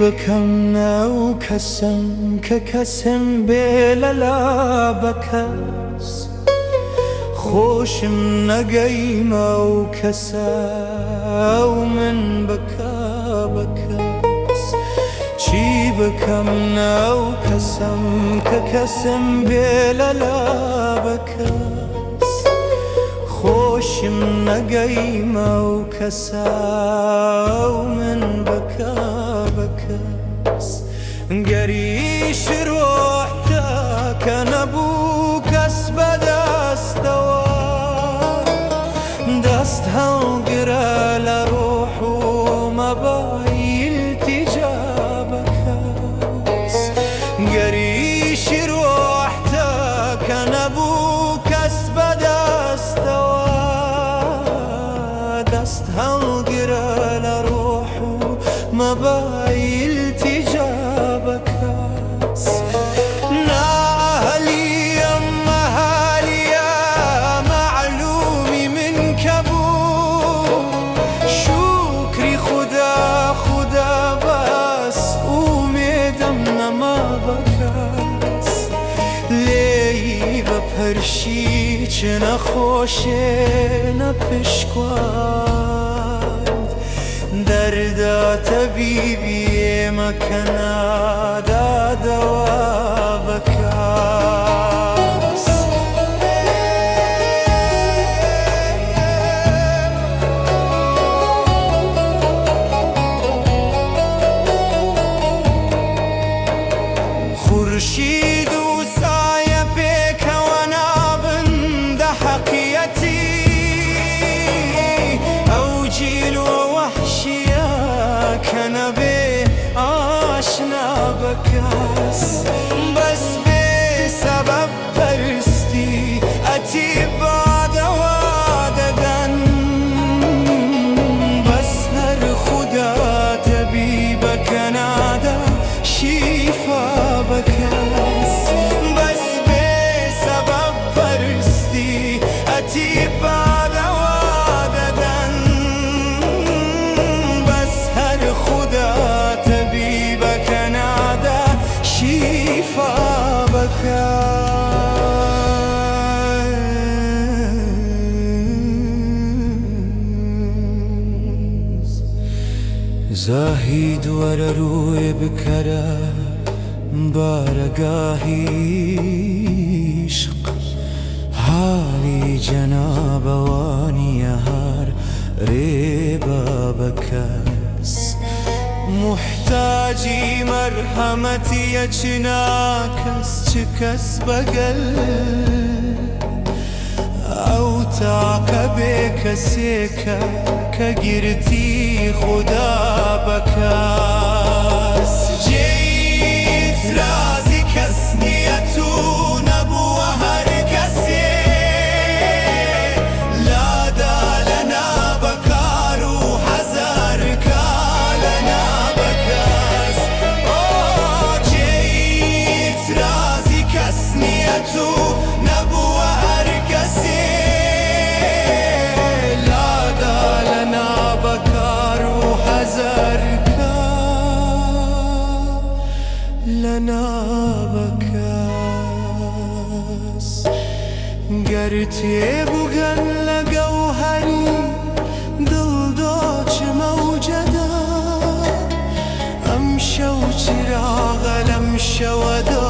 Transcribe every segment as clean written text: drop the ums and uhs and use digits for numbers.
بکەم ئەو کەسم کە کەسم بێ لەلا بەکەس خۆشم نەگەیم ئەو کەسە ئەو من بکا بەکەس چی بکەم ئەو کەسم کە کەسم بێ لەلا بەکەس خۆشم نەگەیم ئەو کەسە ئەو من بکا بەکەس گەریش ڕۆحتە کە نەبوو کەس بەدەستەوە دەست هەڵگرە لە ڕۆح و مەبە ئیلتیجا بەکەس گەریش ڕۆحتە کە نەبوو کەس بەدەستەوە دەست هەڵگرە لە ڕۆح و مەبە ئیلتیجا بەکەس نائەهلی ئەم مەهالیە مەعلومی من کە بوو شوکری خودا خودا بەس ئومێدم نەما بەکەس لێی بەپەرشی چ نەخۆشێ نەپشکواند دەردا تەبیبی ئێمە کە نادادەوە بەکەس. خورشید و سایە پێکەوە نابن دە حەقیەتی ئەو جیل و وەحشیە کە نەبێ ئاشنا بە کەس بەس بێ سەبەب پەرستی ئەتیبا دەوا دەدەن بەس هەر خودا تەبیبە کە نادا شیفا بە کەس بەس بێ سەبەب پەرستی ئەتیبا دەوا دەدەن بەس هەر خودا تەبیبە کە نادا شیفا بە کەس. زاهید وەرە ڕووێ بکەرە بارەگاهی عیشق حالی جەنابەوانیە هەر ڕێبا بە کەس موحتاجی مەرحەمەتیە چ ناکەس چ کەس بەگەل ئەو تاقە بێ کەسێکە کە گرتی خودا بە کەس. جێی ئیترازی کەس نییە تو نەبووە هەر کەسێ لادا لە نابەکار و حەزار کا لە نابەکەس. ئۆ جێی ئیترازی کەس نییە تو نەبووە هەر کەسێ لادا لە نابەکار و حەزار کا لە نابەکەس. گەر تێبگەن لە گەوهەری دڵ دۆچ مەوجەدا ئەمشەو چراغە لەم شەوەدا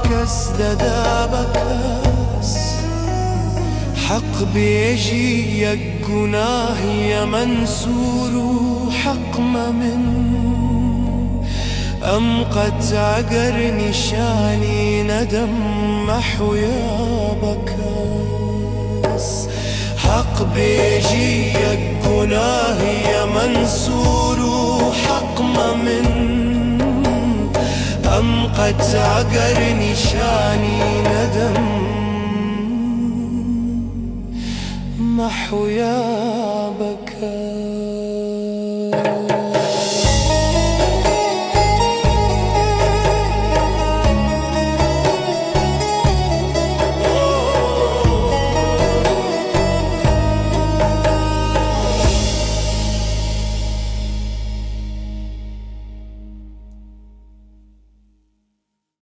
کەس دەدا بە کەس. حەق بێژی یەک گوناهیە مەنسوور و حەقمە من ئەم قەتعگەر نیشانی نەدەم مەحویا بە کەس. حەق بێژی یەک گوناهیە مەنسوور و حەقمە من ئەم قەتعگەر نیشانی نەدەم مەحویا.